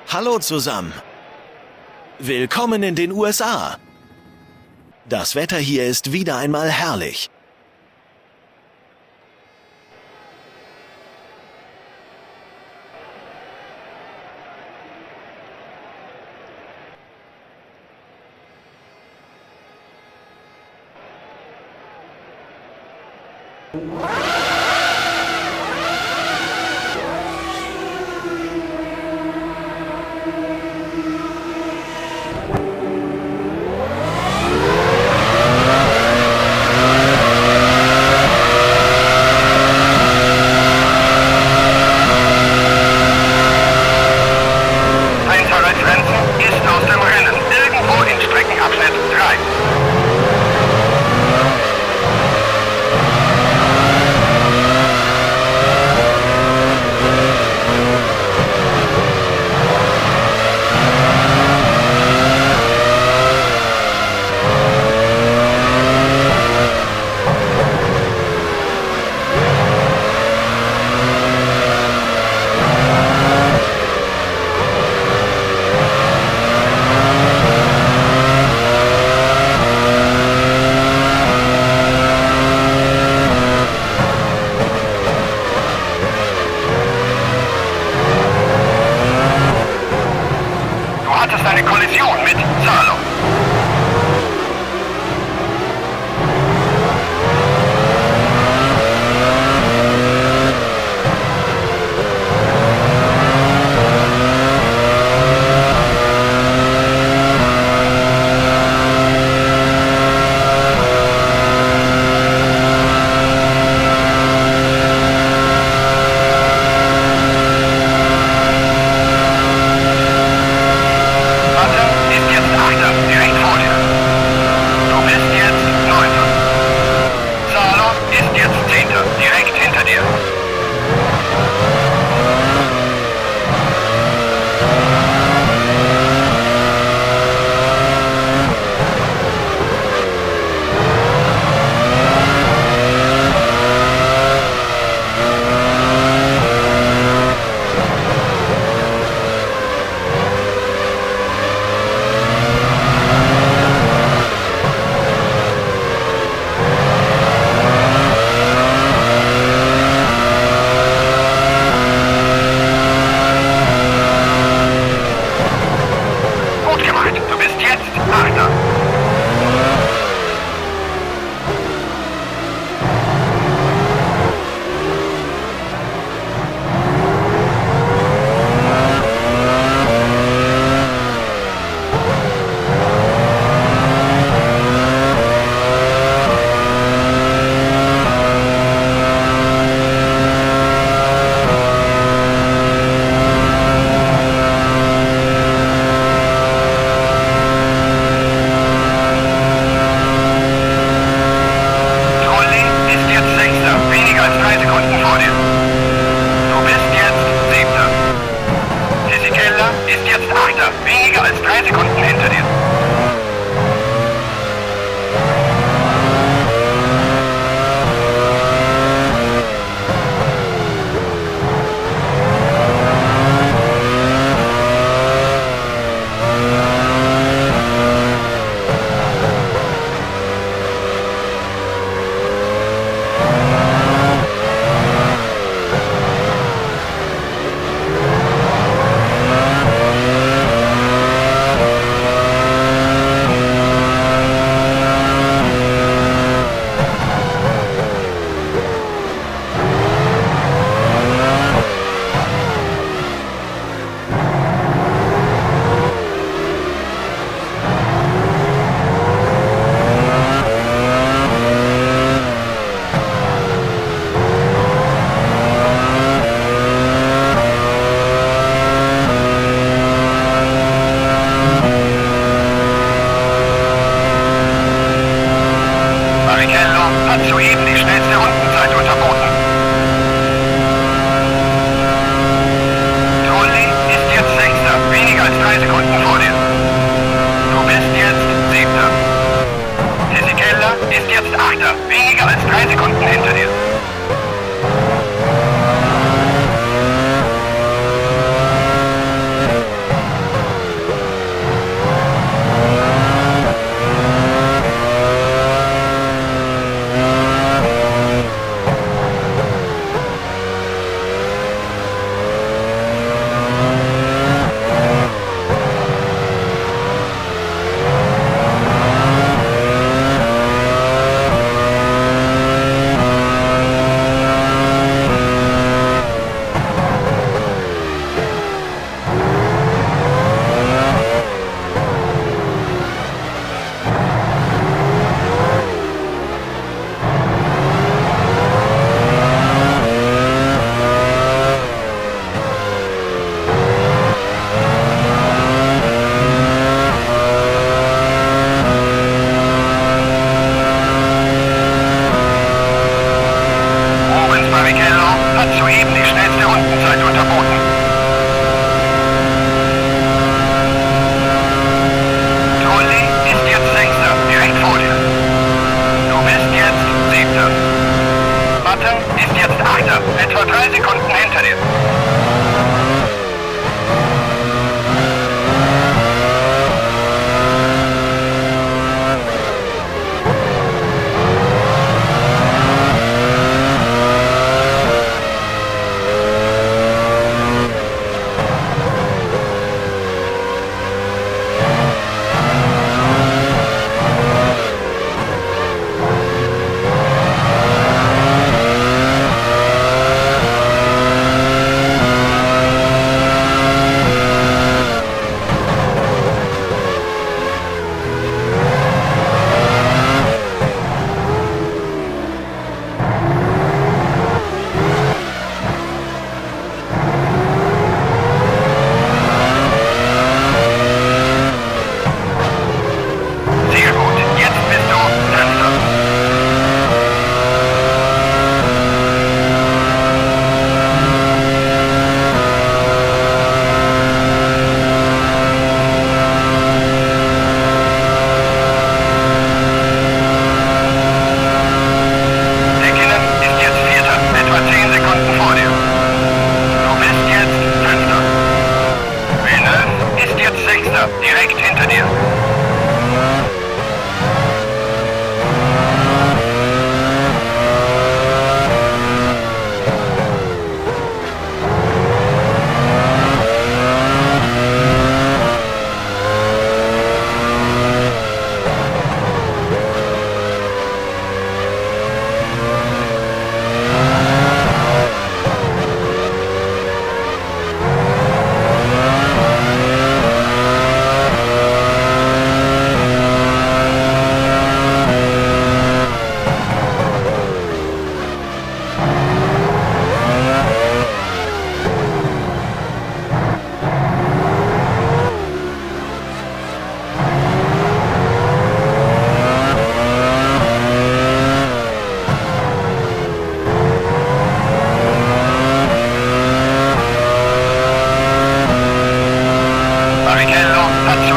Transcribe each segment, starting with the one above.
Hallo zusammen. Willkommen in den USA. Das Wetter hier ist wieder einmal herrlich. Heinz-Harald Frentzen ist aus dem Rennen. Irgendwo in Streckenabschnitt 3. Du hattest eine Kollision mit Salo. Button ist jetzt Achter.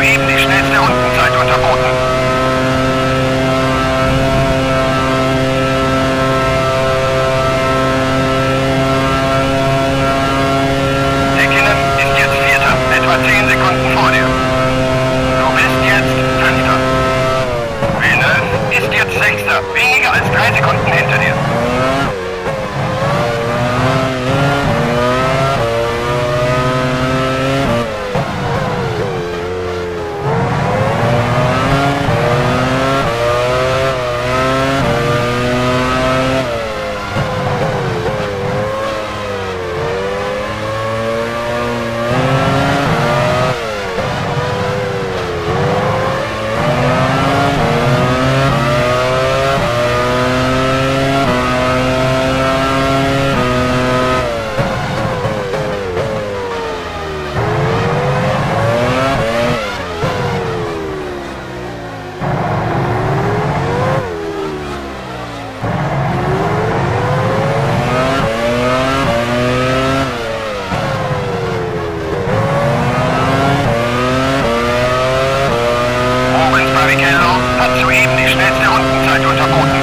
Soeben die schnellste Rundenzeit unterboten. Häkkinen ist jetzt Vierter, etwa 10 Sekunden vor dir. Du bist jetzt Fünfter. Villeneuve ist jetzt Sechster, weniger als 3 Sekunden hinter dir. Rubens Barrichello hat soeben die schnellste Rundenzeit unterboten.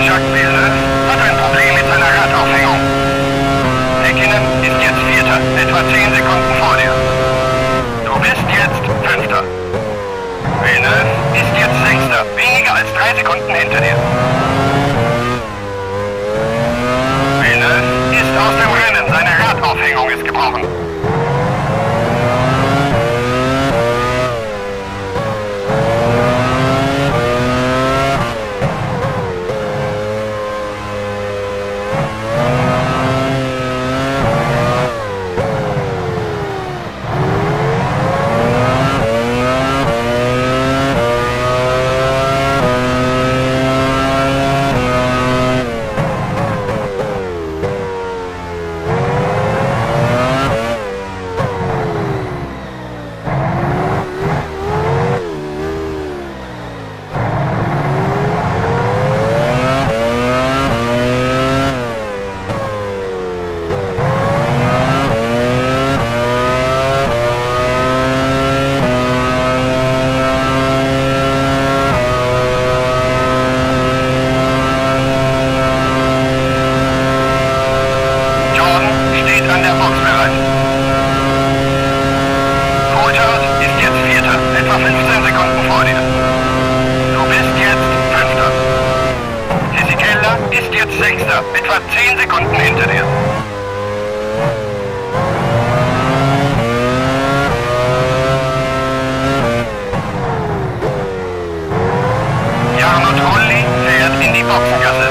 Jacques Villeneuve hat ein Problem mit seiner Radaufhängung. Häkkinen ist jetzt Vierter, etwa 10 Sekunden vor dir. Du bist jetzt Fünfter. Villeneuve ist jetzt Sechster, weniger als 3 Sekunden hinter dir. Villeneuve ist aus dem Rennen, seine Radaufhängung ist gebrochen. Jordan steht an der Box bereit. Coulthard ist jetzt Vierter, etwa 15 Sekunden vor dir. Du bist jetzt Fünfter. Fisichella ist jetzt Sechster, etwa 10 Sekunden hinter dir. Jarno Trulli fährt in die Boxengasse.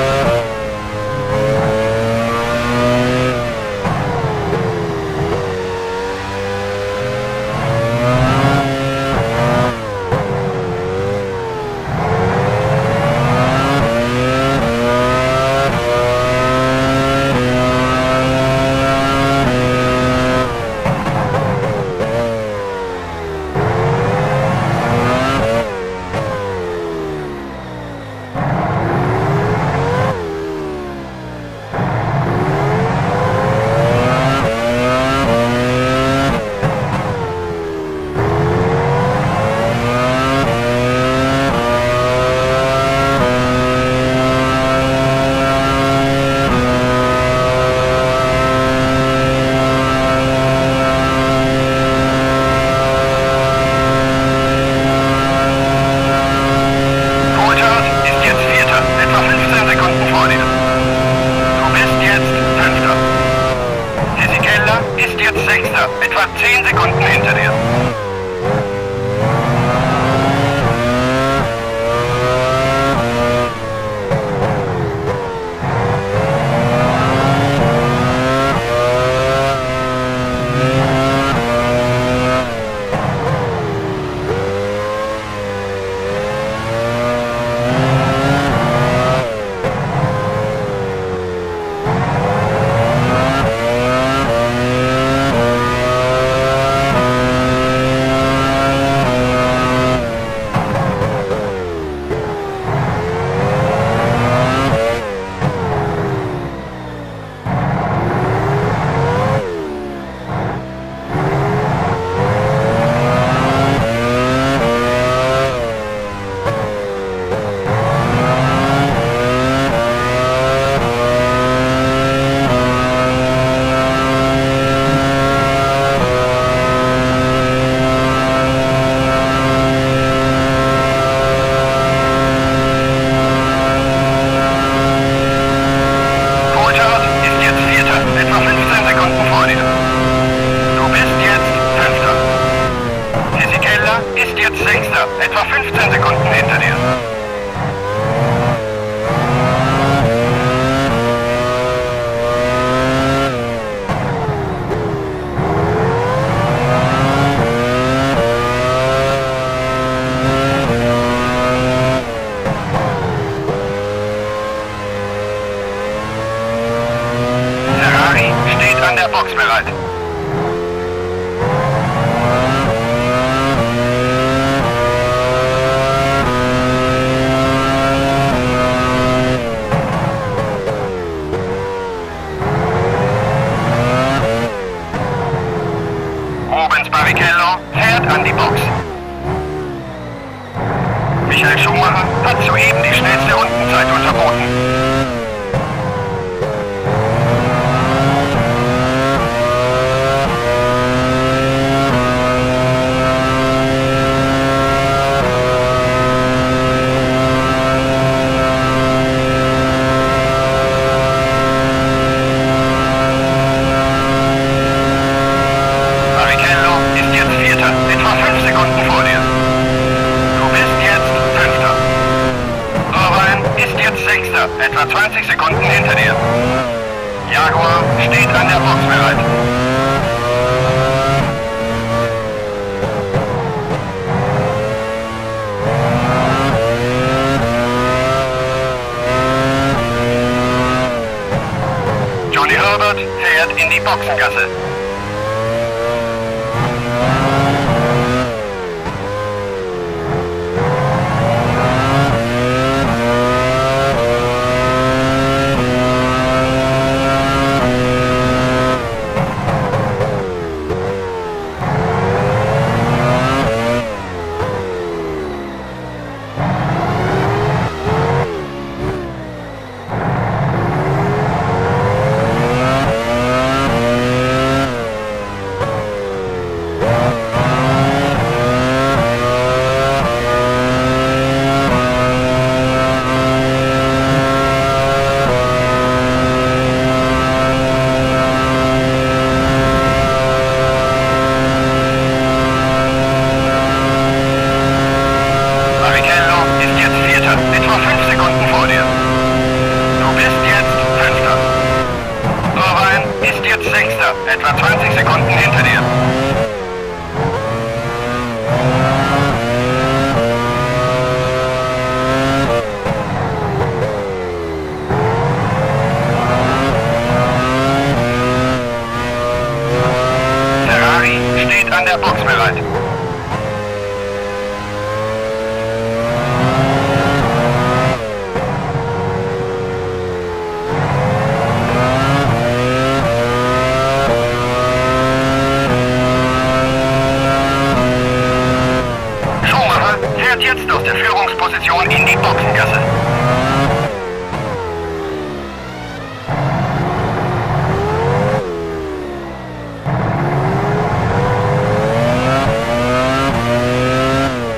bereit. Rubens Barrichello fährt an die Box. Michael Schumacher hat soeben die schnellste Rundenzeit unterboten. Barrichello ist jetzt Vierter, etwa 5 Sekunden vor dir. Du bist jetzt Fünfter. Irvine ist jetzt Sechster, etwa 20 Sekunden hinter dir. Jaguar steht an der Box bereit. Johnny Herbert fährt in die Boxengasse. Barrichello ist jetzt Vierter, etwa 5 Sekunden vor dir. Du bist jetzt Fünfter. Irvine ist jetzt Sechster, etwa 20 Sekunden hinter dir. Ferrari steht an der Box bereit. Schumacher fährt jetzt aus der Führungsposition in die Boxengasse.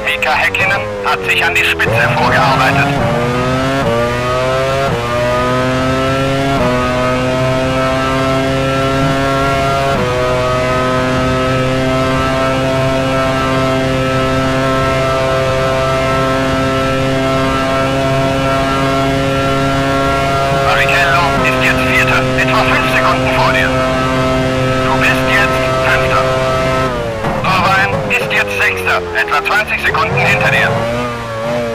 Mika Häkkinen hat sich an die Spitze vorgearbeitet. Barrichello ist jetzt Vierter, etwa 5 Sekunden vor dir. Du bist jetzt Fünfter. Irvine ist jetzt Sechster, etwa 20 Sekunden hinter dir.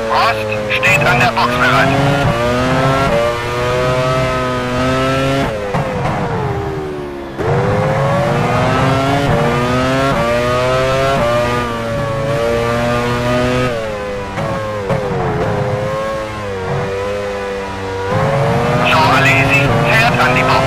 Prost steht an der Box bereit. Jean Alesi fährt an die Box.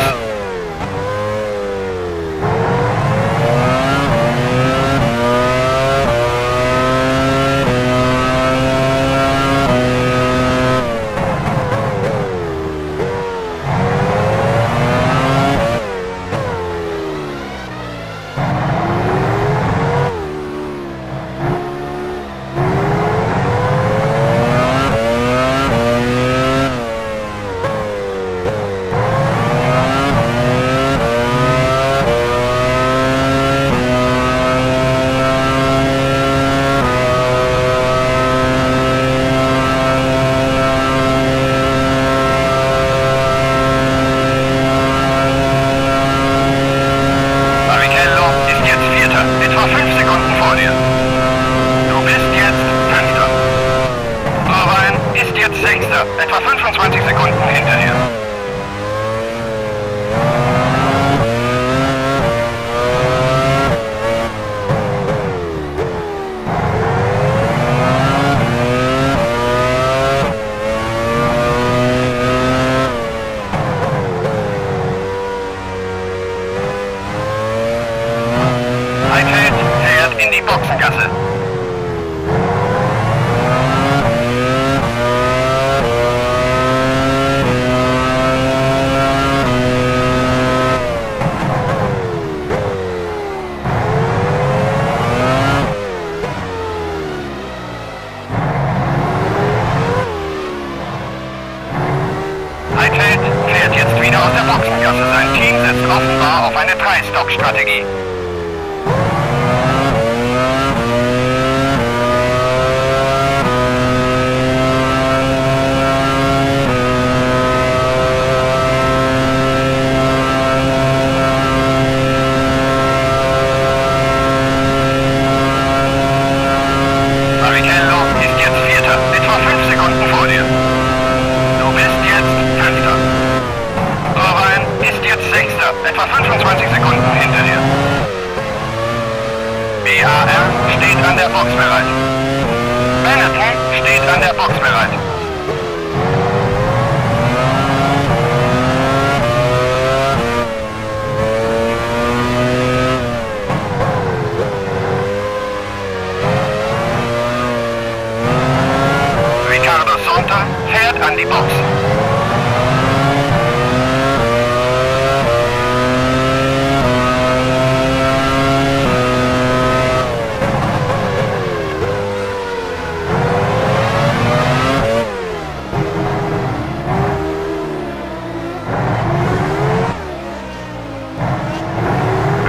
Boxengasse. Sein Team setzt offenbar auf eine Drei-Stop-Strategie. Barrichello ist jetzt Vierter, etwa 5 Sekunden vor dir. Du bist jetzt Fünfter. Irvine ist jetzt Sechster, etwa 25 Sekunden hinter dir. BAR steht an der Box bereit. Benetton steht an der Box bereit. Ricardo Sonta fährt an die Box.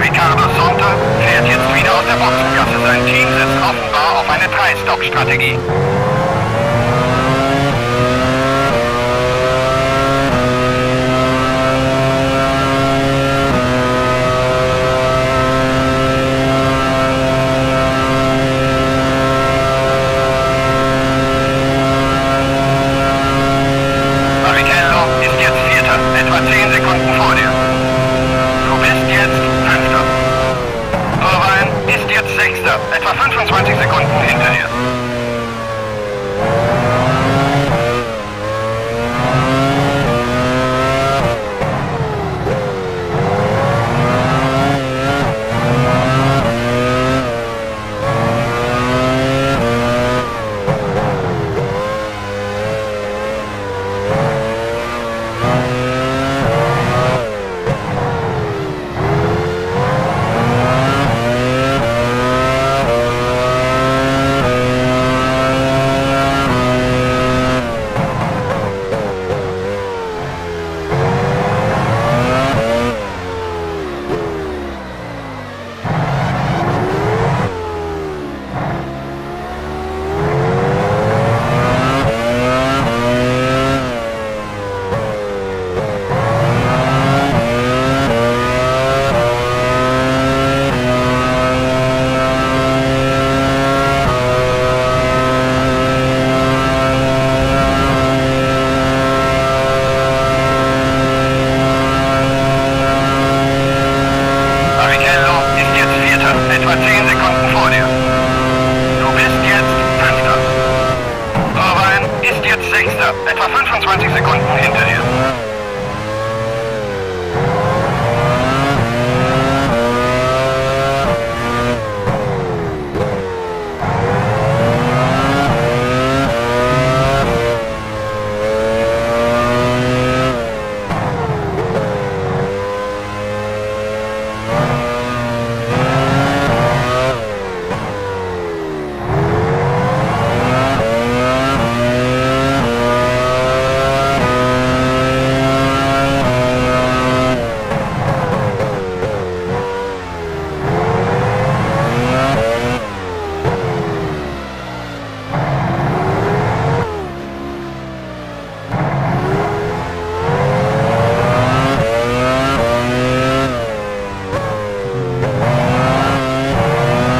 Ricardo Sonta fährt jetzt wieder aus der Boxengasse. Sein Team setzt offenbar auf eine Drei-Stop-Strategie. Barrichello ist jetzt Vierter, etwa 10 Sekunden vor dir. Du bist jetzt Fünfter. Irvine ist jetzt Sechster, etwa 25 Sekunden hinter dir. Barrichello ist jetzt Vierter, etwa 10 Sekunden vor dir. Du bist jetzt Fünfter. Irvine ist jetzt Sechster, etwa 25 Sekunden hinter dir.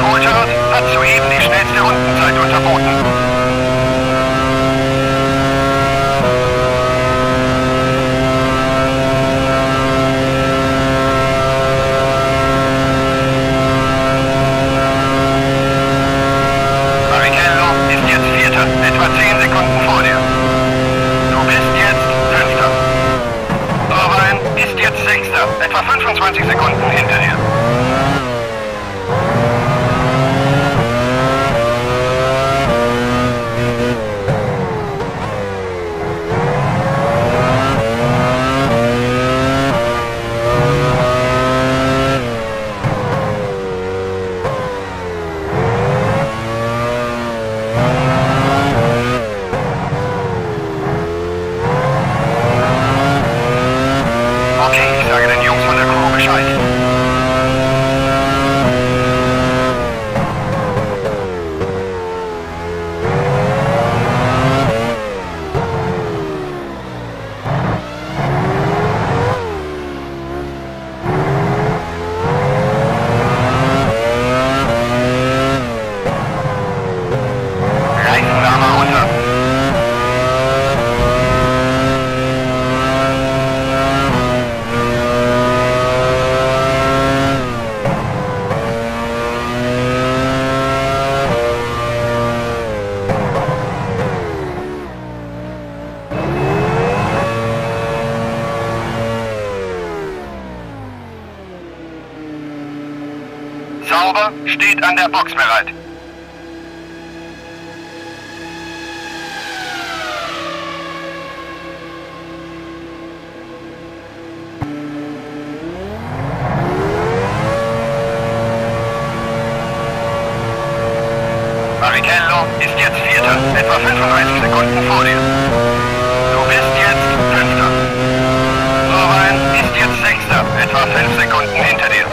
Coulthard hat soeben die schnellste Rundenzeit unterboten. Barrichello ist jetzt Vierter, etwa 10 Sekunden vor dir. Du bist jetzt Fünfter. Irvine ist jetzt Sechster, etwa 25 Sekunden hinter dir. Okay, ich sage Jaguar steht an der Box bereit. Barrichello ist jetzt Vierter, etwa 35 Sekunden vor dir. Du bist jetzt Fünfter. Irvine ist jetzt Sechster, etwa 5 Sekunden hinter dir.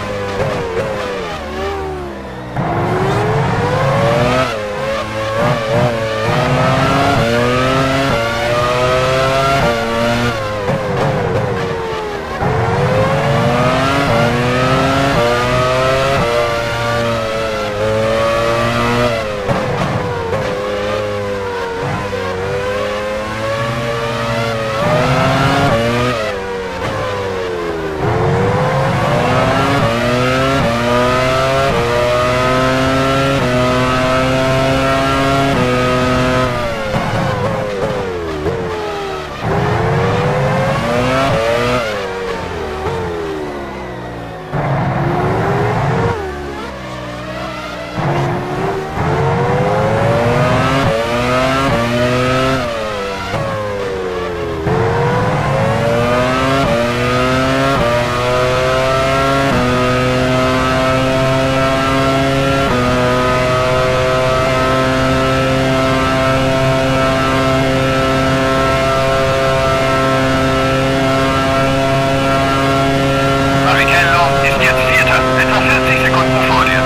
Barrichello ist jetzt Vierter, etwa 40 Sekunden vor dir.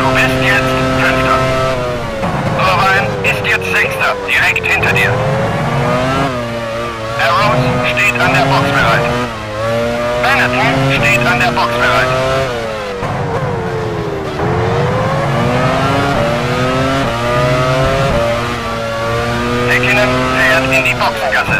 Du bist jetzt Fünfter. Irvine ist jetzt Sechster, direkt hinter dir. Arrows steht an der Box bereit. Benetton steht an der Box bereit. Häkkinen fährt in die Boxengasse.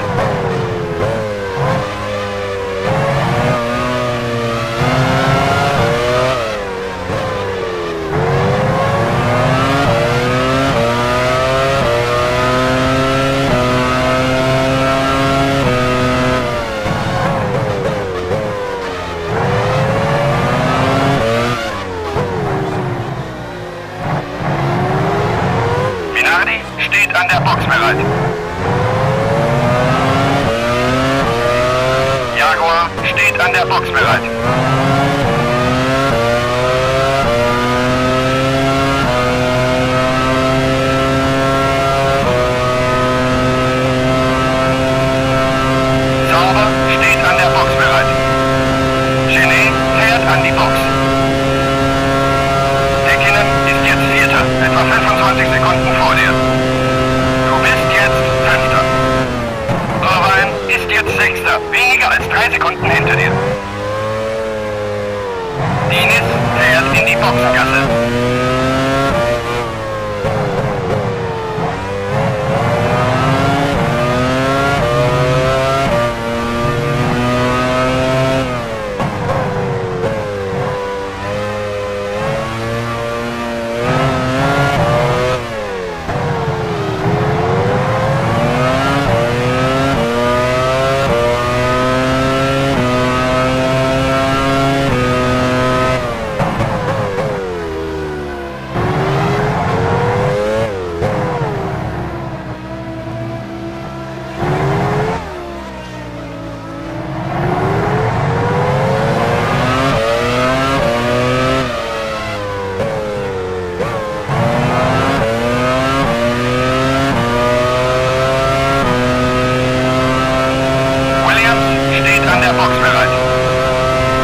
Minardi steht an der Box bereit. Jaguar steht an der Box bereit. Sauber steht an der Box bereit. Genet fährt an die Box. Häkkinen ist jetzt Vierter, etwa 25 Sekunden vor dir. Du bist jetzt Fünfter. Irvine ist jetzt Sechster, weniger als 3 Sekunden hinter dir. Diniz fährt in die Boxengasse. Williams steht an der Box bereit.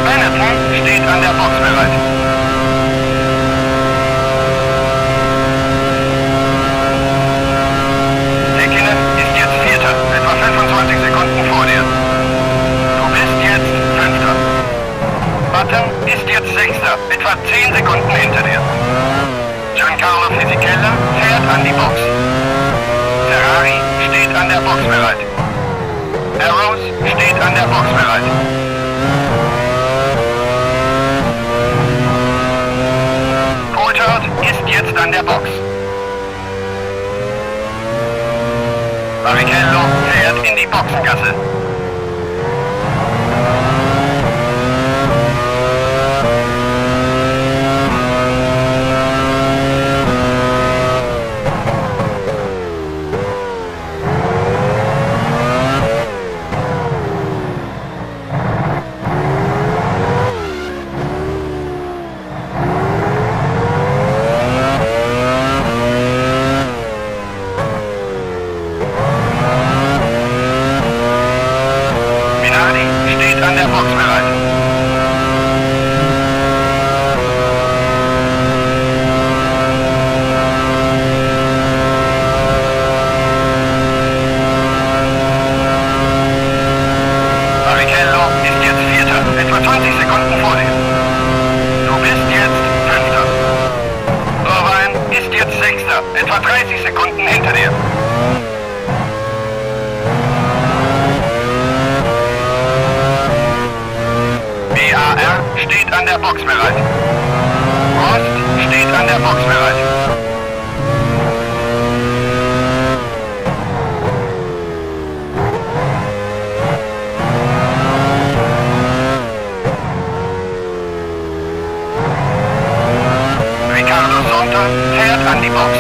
Benetton steht an der Box bereit. Häkkinen ist jetzt Vierter, etwa 25 Sekunden vor dir. Du bist jetzt Fünfter. Button ist jetzt Sechster, etwa 10 Sekunden hinter dir. Giancarlo Fisichella fährt an die Box. Ferrari steht an der Box bereit. Arrows steht an der Box bereit. Coulthard ist jetzt an der Box. Barrichello fährt in die Boxengasse. steht an der Box bereit. Barrichello ist jetzt Vierter, etwa 20 Sekunden vor dir. Du bist jetzt Fünfter. Irvine ist jetzt Sechster, etwa 30 Sekunden hinter dir. BAR steht an der Box bereit. Prost steht an der Box bereit. Ricardo Zonta fährt an die Box.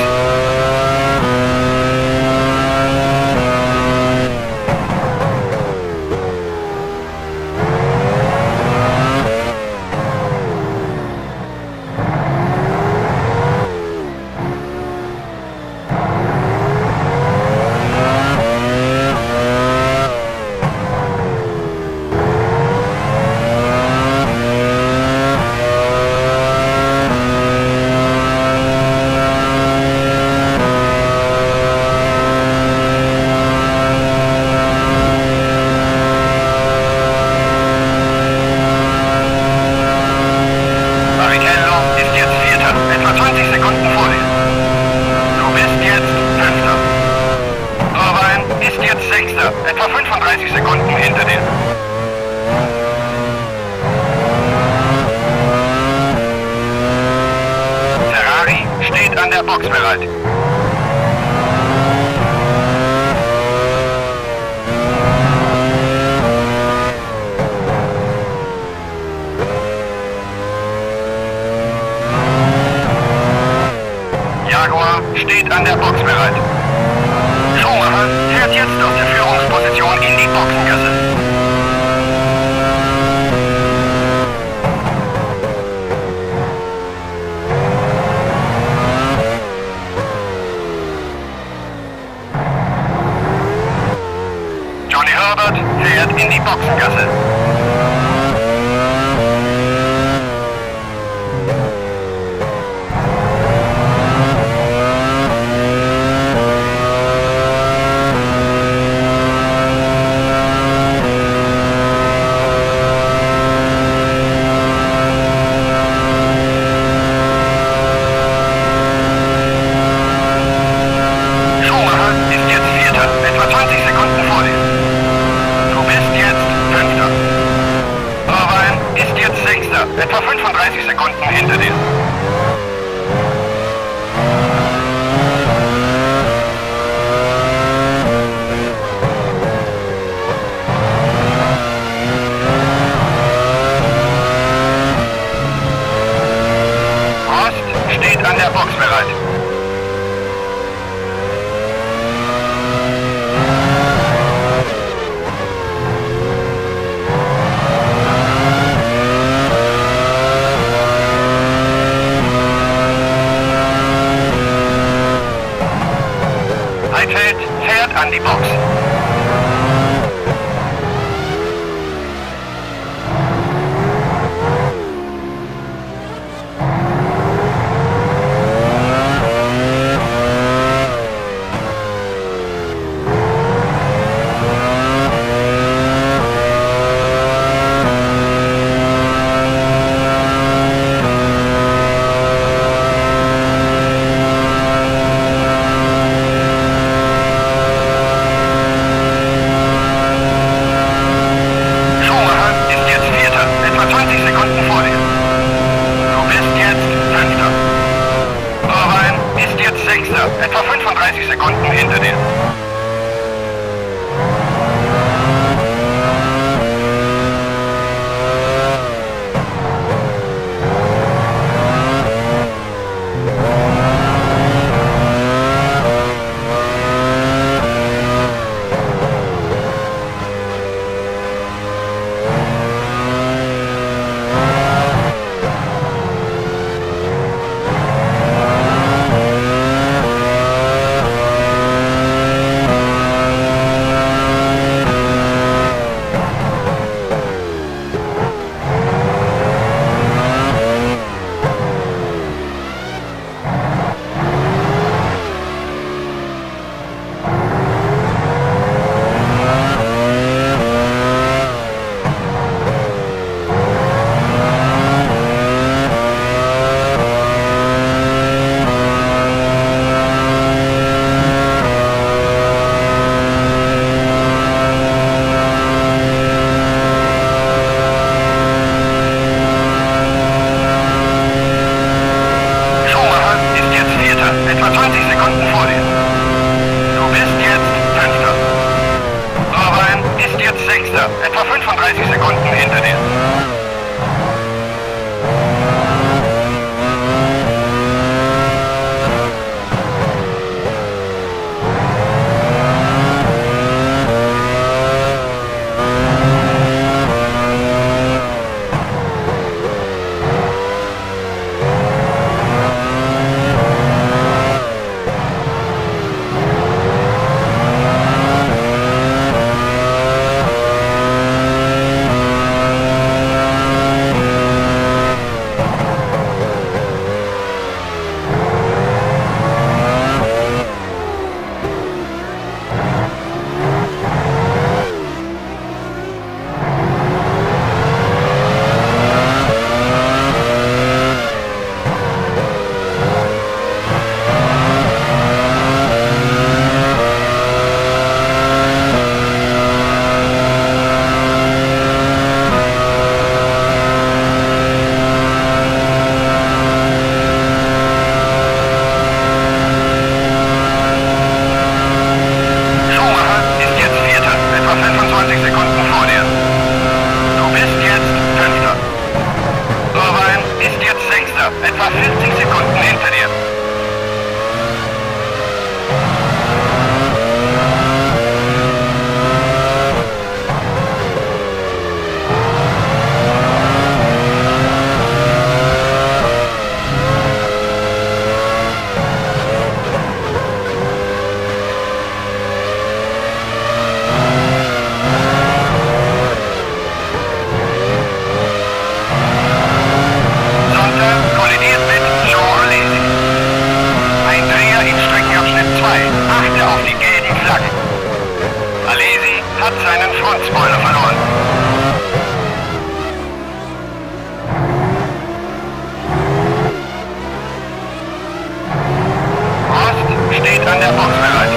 Barrichello ist jetzt Vierter, etwa 20 Sekunden vor dir. Du bist jetzt Fünfter. Irvine ist jetzt Sechster, etwa 35 Sekunden hinter dir. Ferrari steht an der Box bereit. Jaguar steht an der Box bereit. Schumacher fährt jetzt aus der Führungsposition in die Boxengasse. Johnny Herbert fährt in die Boxengasse. Schumacher ist jetzt Vierter, etwa 20 Sekunden vor dir. Du bist jetzt Fünfter. Irvine ist jetzt Sechster, etwa 35 Sekunden hinter dir. Prost steht an der Box bereit. Heidfeld fährt an die Box. Sechster, etwa 35 Sekunden hinter dir. Schumacher ist jetzt Vierter, etwa 25 Sekunden vor dir. Du bist jetzt Fünfter. Irvine ist jetzt Sechster, etwa 40 Sekunden hinter dir. Sonntag kollidiert mit Jean Alesi. Ein Dreher in Streckenabschnitt 2. Achte auf die gelben Flaggen. Alesi hat seinen Frontspoiler verloren. Prost steht an der Box bereit.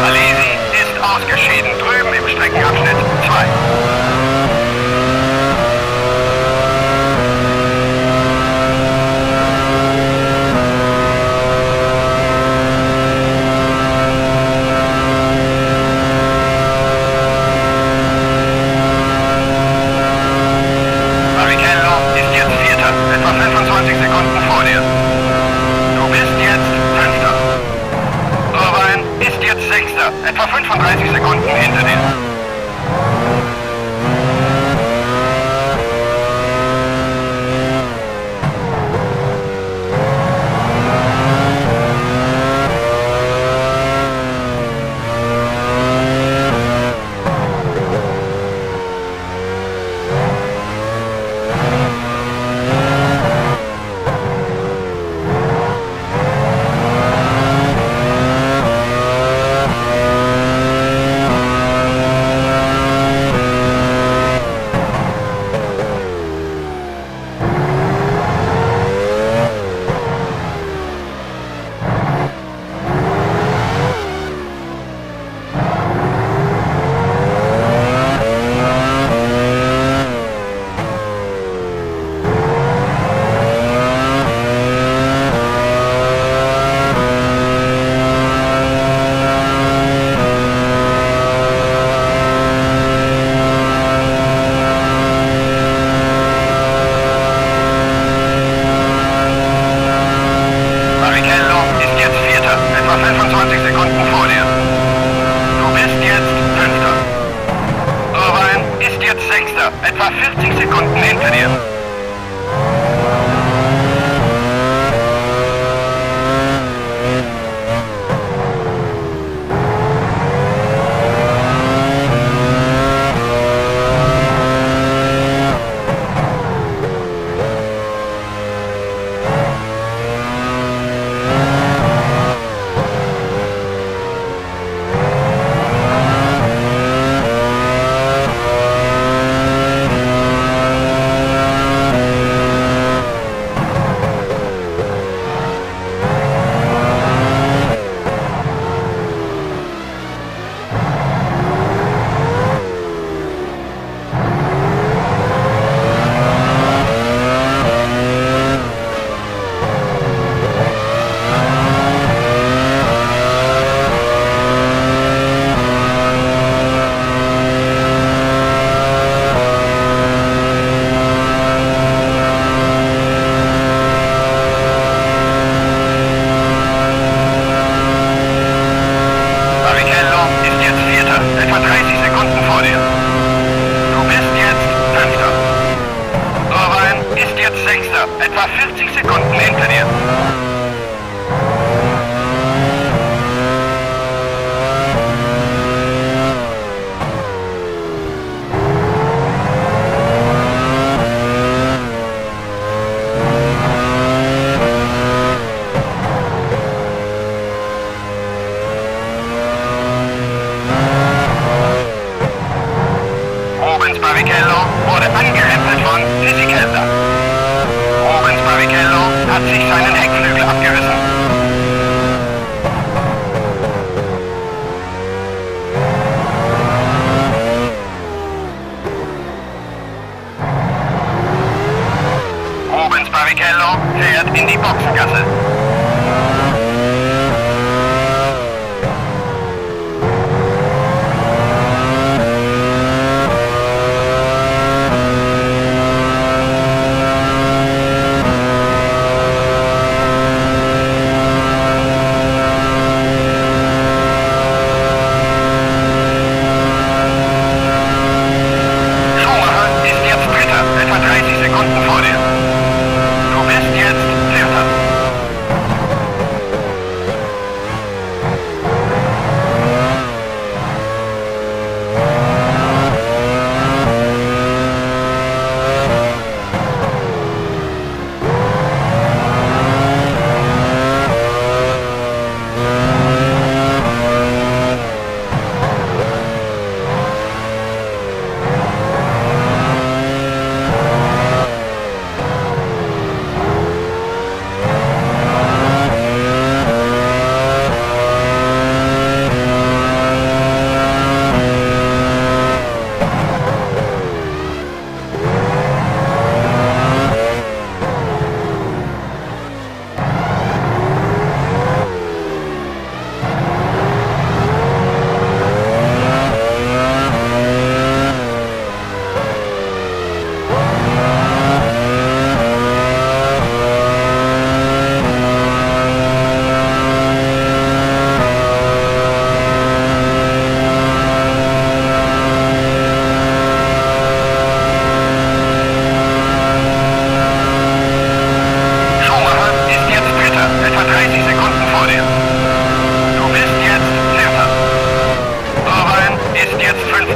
Alesi ist ausgeschieden drüben im Streckenabschnitt 2. Barrichello ist jetzt Vierter, etwa 25 Sekunden vor dir. Du bist jetzt Fünfter. Irvine ist jetzt Sechster, etwa 35 Sekunden hinter dir. Barrichello ist jetzt Vierter, etwa 25 Sekunden vor dir. Du bist jetzt Fünfter. Irvine ist jetzt Sechster, etwa 40 Sekunden hinter dir.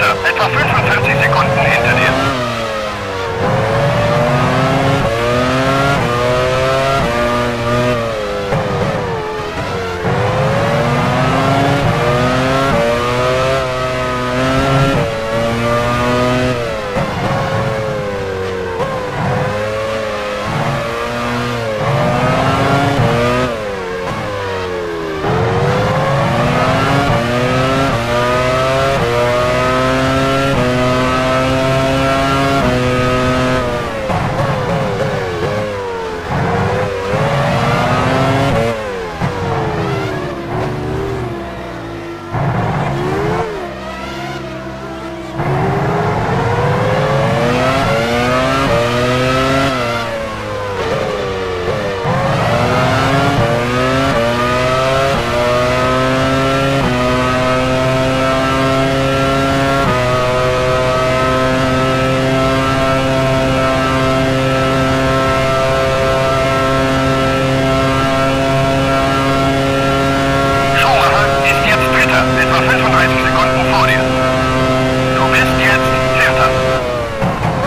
Fünfter, etwa 45 Sekunden hinter dir. Schumacher ist jetzt Dritter, etwa 35 Sekunden vor dir. Du bist jetzt Vierter.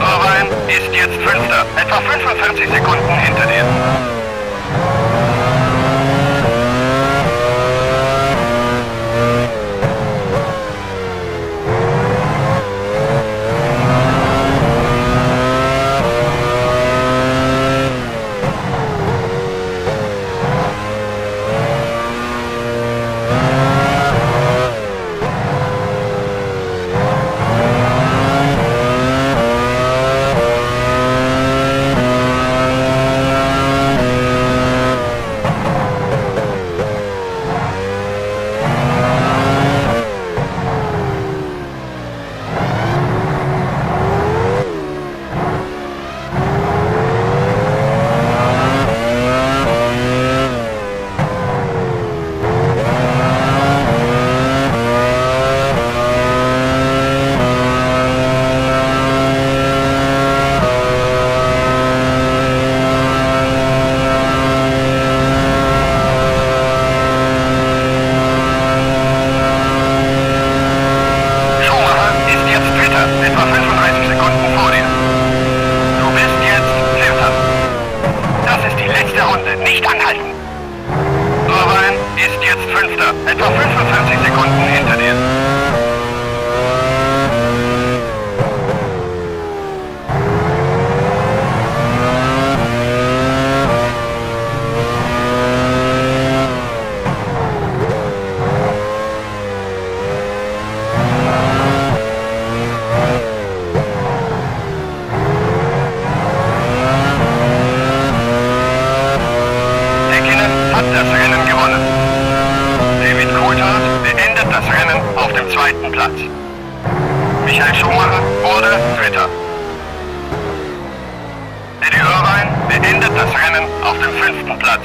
Irvine ist jetzt Fünfter, etwa 45 Sekunden hinter dir. Schumacher ist jetzt Dritter, etwa 35 Sekunden vor dir. Du bist jetzt Vierter. Das ist die letzte Runde, nicht anhalten. Irvine ist jetzt Fünfter, etwa 45 Sekunden hinter dir. Häkkinen hat das Rennen gewonnen. David Coulthard beendet das Rennen auf dem zweiten Platz. Michael Schumacher wurde Dritter. Eddie Irvine beendet das Rennen auf dem fünften Platz.